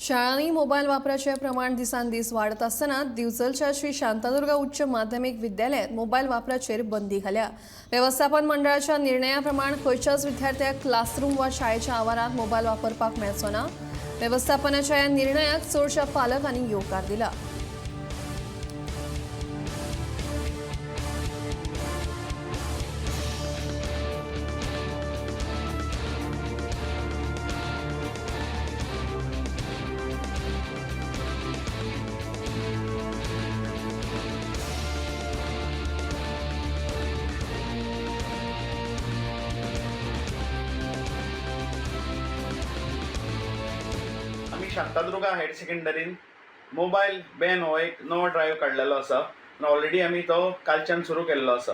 शाळांनी मोबायल वापराचें प्रमाण दिसान दीस वाडत आसतना दिवचलच्या श्री शांतादुर्गा उच्च माध्यमीक विद्यालयांत मोबायल वापराचेर बंदी घाल्या. वेवस्थापन मंडळाच्या निर्णया प्रमाण खंयच्याच विद्यार्थ्याक क्लासरूम वा शाळेच्या आवारांत मोबायल वापरपाक मेळचो ना. वेवस्थापनाच्या ह्या निर्णयाक चडशा पालकांनी येवकार दिला. आमी शांतादुर्गा हायर सेकंडरीन मोबायल बॅन हो एक नवो ड्रायव्ह काडलेलो आसा आनी ऑलरेडी आमी तो कालच्यान सुरू केल्लो आसा.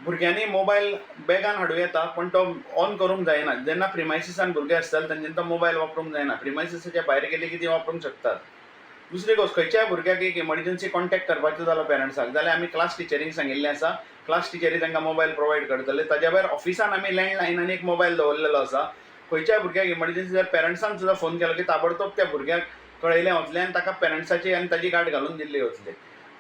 भुरग्यांनी मोबायल बॅगान हाडूं येता, पूण तो ऑन करूंक जायना. जेन्ना प्रिमायसिसान भुरगे आसतले, तेंच्यांनी तो मोबायल वापरूंक जायना. प्रिमायसिसाच्या भायर गेले की ती वापरूंक शकतात. दुसरी गोश्ट, खंयच्याय भुरग्याक एक इमर्जन्सी कॉन्टेक्ट करपाचो जालो पेरंट्साक जाल्यार आमी क्लास टिचरींक सांगिल्लें आसा. क्लास टिचरी तांकां मोबायल प्रोवायड करतले. ताज्या भायर ऑफिसान आमी लँडलायनान एक मोबायल दवरलेलो आसा. खंयच्याय भुरग्याक इमर्जन्सी जर पेरंट्सान सुद्दां फोन केलो की ताबडतोब त्या भुरग्याक कळयलें वतलें आनी ताका पेरंट्साची आनी ताजी गांठ घालून दिल्ली वतली.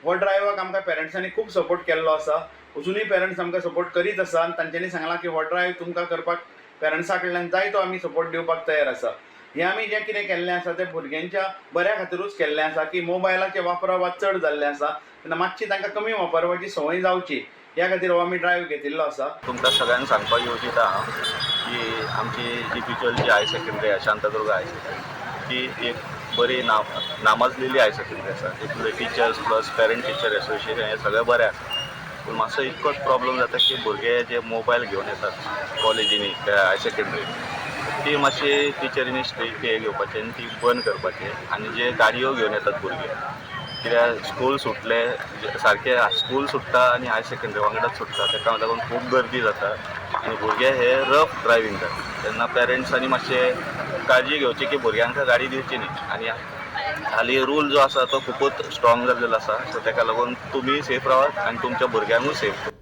हो ड्रायव्हाक आमकां पेरंट्सांनी खूब सपोर्ट केल्लो आसा. अजुनूय पेरंट्स आमकां सपोर्ट करीत आसा आनी तांच्यांनी सांगलां की हो ड्रायव्ह तुमकां करपाक पेरंट्सा कडल्यान जाय तो आमी सपोर्ट दिवपाक तयार आसा. हें आमी जें कितें केल्लें आसा तें भुरग्यांच्या बऱ्या खातिरूच केल्लें आसा की मोबायलाचें वापरप आतां चड जाल्लें आसा, तेन्ना मातशी तांकां कमी वापरपाची संवय जावची ह्या खातीर हो आमी ड्रायव्ह घेतिल्लो आसा. तुमकां सगळ्यांक सांगपाक येवजिता हांव की आमची जी बिचोलची हायर सेकंडरी आसा, शांतादुर्गा हायर सेकंडरी, ती एक बरी नाम नामाजलेली हायर सेकंडरी आसा. तितूंतले teachers plus parent teacher association हें सगळें बरें आसा. पूण मातसो इतकोच प्रॉब्लम जाता की भुरगे जे मोबायल घेवन येतात कॉलेजींनी, हायर सेकंडरी, ती मातशी टिचरींनी स्ट्रीक हे घेवपाची आनी ती बंद करपाची. आनी जे गाडयो घेवन येतात भुरगे, कित्याक स्कूल सुटले सारके, स्कूल सुट्टा आनी हायर सेकंडरी वांगडाच सुट्टा, ताका लागून खूब गर्दी जाता आनी भुरगे हे रफ ड्रायवींग करता. तेन्ना पेरंट्सांनी मातशें काळजी घेवची की भुरग्यांक गाडी दिवची न्ही. आनी हालीं रूल जो आसा तो खुबूच स्ट्रॉंग जाल्लेलो आसा. सो ताका लागून तुमी सेफ रावात आनी तुमच्या भुरग्यांकूय सेफ.